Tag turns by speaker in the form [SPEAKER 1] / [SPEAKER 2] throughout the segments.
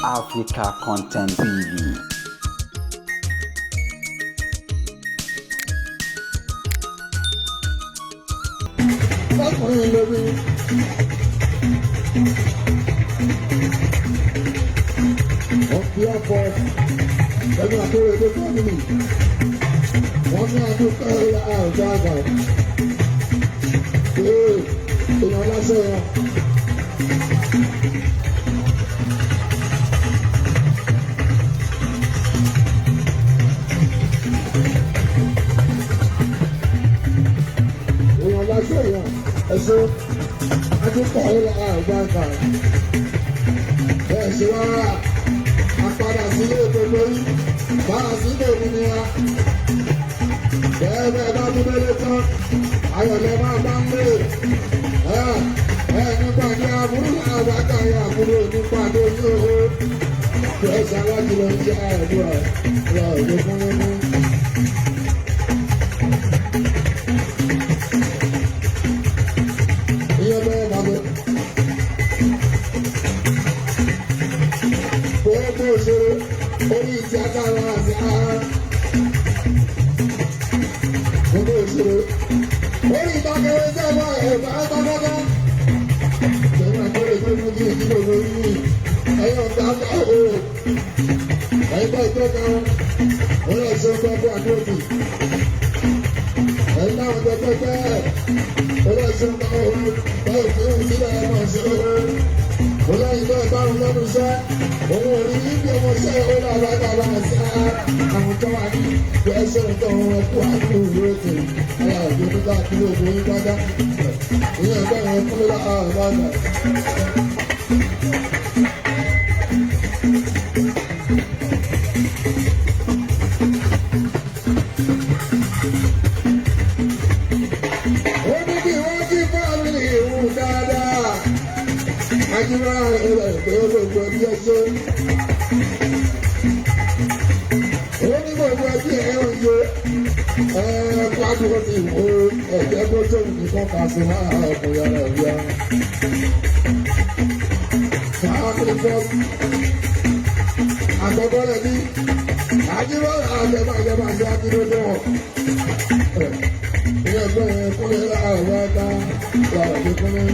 [SPEAKER 1] Africa Content TV.
[SPEAKER 2] Lọ́kùnrin lórí. Wọ́n fi ọkọ̀ lẹ́nu àkórè tó family. Wọ́n ní àdúgbò àgbààgbà. Ee, èèyàn lásán yẹn. Èèyàn lásán yẹn. Ẹ̀sùn àdúgbò àgbààgbà. Bẹ́ẹ̀ ṣe wá àpadà sílé gbogbo yìí. Bára sílé òmìnira. Bẹ́ẹ̀ bẹ́ẹ̀ bá tún délé tán. Ayọ̀lẹ̀ máa bá ń lé. Ẹ ẹ nípa ní aburú àgbàkà yà àbúrò nípa tó ní owó. Bẹ́ẹ̀ ṣe alájùlọ ń ṣe àdúrà ìyá òde fún mímú. Ìyẹn bẹ́ẹ̀ máa bẹ. Gbogbo òṣèré orí tíátà wa àti ara. Gbogbo òṣèré orí ìtàkùrẹ́ sẹ́wọ̀n ẹ̀fọ́ pátápátá. Ìjọba àkọlé tó mú kí ìdílé lórí yìí. Ẹ̀yin ọ̀gá ọ̀gá o. Ẹ̀yin bá ìjọba wọn lọ sí ọgbà fún àdúrótì. Ẹ̀yin náà jẹ pẹ́pẹ́. Wọ́n lọ sí ọgbà òun. Báyìí fi ń sílẹ̀ ẹ̀ máa ṣe é. Wọ́n lọ ìjọ ìbámu lẹ́nu iṣẹ́. Òun ò rí bí ọmọ iṣẹ́ ó lọ bá bàbá àṣà àwọn tó wà ní ìgbésẹ̀ tó ń kú àdúró lókè. Aláàbò nígbà tí ó borí gbádá. Ìyẹn ẹgbẹ́ yẹn fún mi lára àgbàgbà. Ó ní kí wọ́n kí fámìlì ìhùn dáadáa. Ajímọ́ ẹ̀rọ ìgbẹ́ gbogbo ẹbí ẹṣẹ́. Ó ní gbogbo ẹbí ẹ̀ ń ṣe. Ẹ pàdé ti wo ẹ̀jẹ̀ tó tó nìkan kà sí máa ọkùnrin ara ìyá. Family first. Àkọ́kọ́ rẹ̀ ní Ajímọ́ àjẹbàjẹbà sí akíndójọ́. Ilé ẹgbẹ́ yẹn kúnlẹ̀ láàárọ̀ ẹ̀ka láàárọ̀ tó kúnlẹ̀.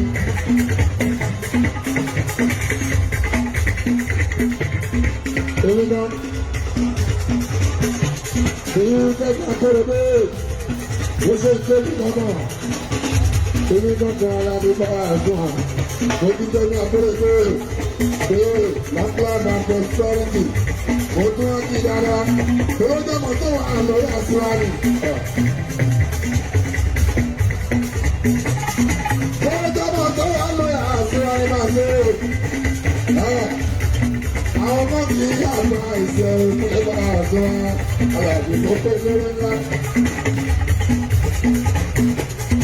[SPEAKER 2] Èmi náà, èyí kẹ́kẹ́ akérè bẹ́ẹ̀, ó ṣe ṣe ní lọ́nà. Èmi náà kan ara mi bá àgùn hàn. Mo ti jẹ́ ní akérè bẹ́ẹ̀, pé long and prosperity. Mo tún wá kí dára. Tòlójọ́ mọ̀ tó wà lórí àṣírárì. Tòlójọ́ mọ̀ tó wà lórí àṣírárì máa ṣe é. Àwọn ọmọ kì í yàgbọ́ àìsàn ìpínlẹ̀ àṣọ àlàbí tó pé lórí ńlá.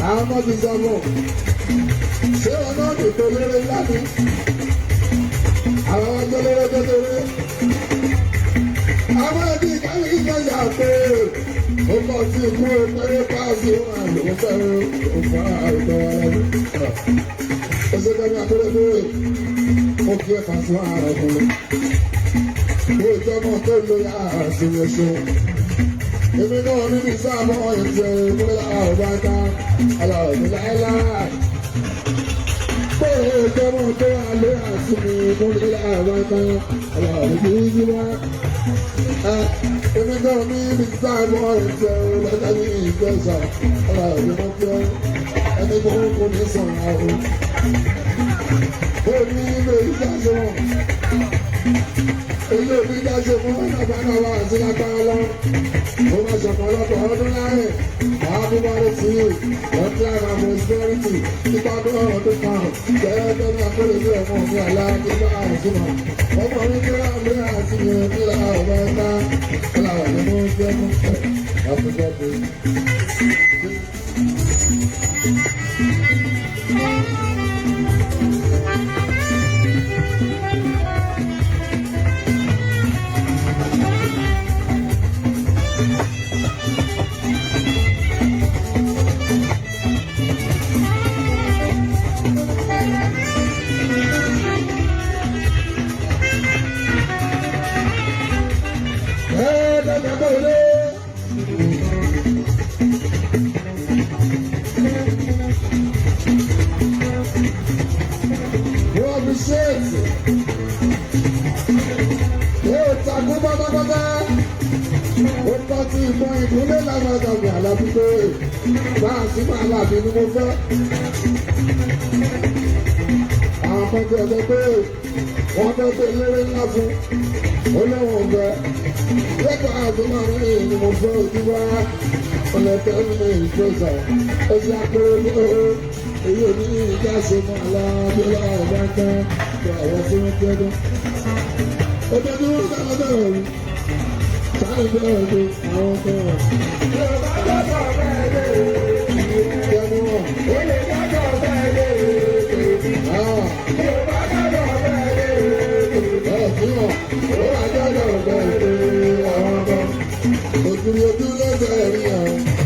[SPEAKER 2] Àwọn ọmọ ti sọ fún ṣé wọn náà lè tó lórí ńlá ni? Àwọn ọmọ tó lórí kékeré. Àwọn ẹbí káwé ìgbàlẹ̀ àpè. Ó kọ́ sí ikú péré páàsì wọn àlòó fẹ́ràn òfò àìtọ́ ara rẹ̀. Ó ṣe kẹ́mi akérèdé. Ó kí ẹ̀ka sí ara ọkùnrin. Ó jẹ́ ọmọ tó lo àṣeyẹṣe. Èmi náà níbi sáàmù ẹ̀jẹ̀ ìpínlẹ̀ àbáta aláàbò láéláé. Ó jẹ́ ọmọ tó wà lé àṣìmí ìpínlẹ̀ àbáta aláàbò yíyá. Èmi náà níbi sáàmù ẹ̀jẹ̀ ìpínlẹ̀ ìgbésà aláàbò mọ́fẹ́ ẹni tó ń kó ní sọ̀rọ̀ àwọn. Ó ní ilé ìdájọ́ wọn. Èyí ò ní dáṣe fún ọ̀nàbánáwá àti lágbára lọ. Ó máa ṣọ̀pọ̀lọpọ̀ ọdún láàyè. Happy birthday to you. Long life and prosperity. Ìpàdé ọdún kan. Bẹ́ẹ̀ ní akérèdé ọmọ mi aláàbí bá àṣùmọ̀. Ọmọ mi ní láàbí àti mi ní láàbá ẹ̀ka. Aláwọ̀ ni mo ń fẹ́ mú. Happy birthday. appreciate. Yóò takú pátápátá. Ó bá ti ìbọn ìdúlé lágbàdàgbà àlàbí pé bá a sí máa làbí ni mo fẹ́. Àwọn kan ti ọ̀dọ́ pé wọ́n fẹ́ pé eléré ńlá fún olóhùn ọ̀gbẹ́. Lẹ́kọ̀ọ́ àti máa ń rìn ni mo fẹ́ ojú wá ọ̀lẹ́tẹ̀ ní ìgbésà. Ó ti akéré ní owó èyí ò ní ìjà ṣe mọ́ aláàbíọ́lá ọ̀gá kan tó àwọn tí wọ́n pẹ́ dán. Ó tẹ́jú wọn sáà bẹ̀rẹ̀ rí. Sáà bẹ̀rẹ̀ rí àwọn kan.
[SPEAKER 3] Yorùbá gbọ́dọ̀ bẹ́ẹ̀ lé.
[SPEAKER 2] Tẹnu wọn.
[SPEAKER 3] Ó lè gbọ́dọ̀ bẹ́ẹ̀ lé. Yorùbá gbọ́dọ̀ bẹ́ẹ̀ lé.
[SPEAKER 2] Ẹ̀ fún wọn.
[SPEAKER 3] Ó wà gbọ́dọ̀ bẹ́ẹ̀ lé àwọn kan.
[SPEAKER 2] Ògiri ojú lọ́sẹ̀ rí àwọn.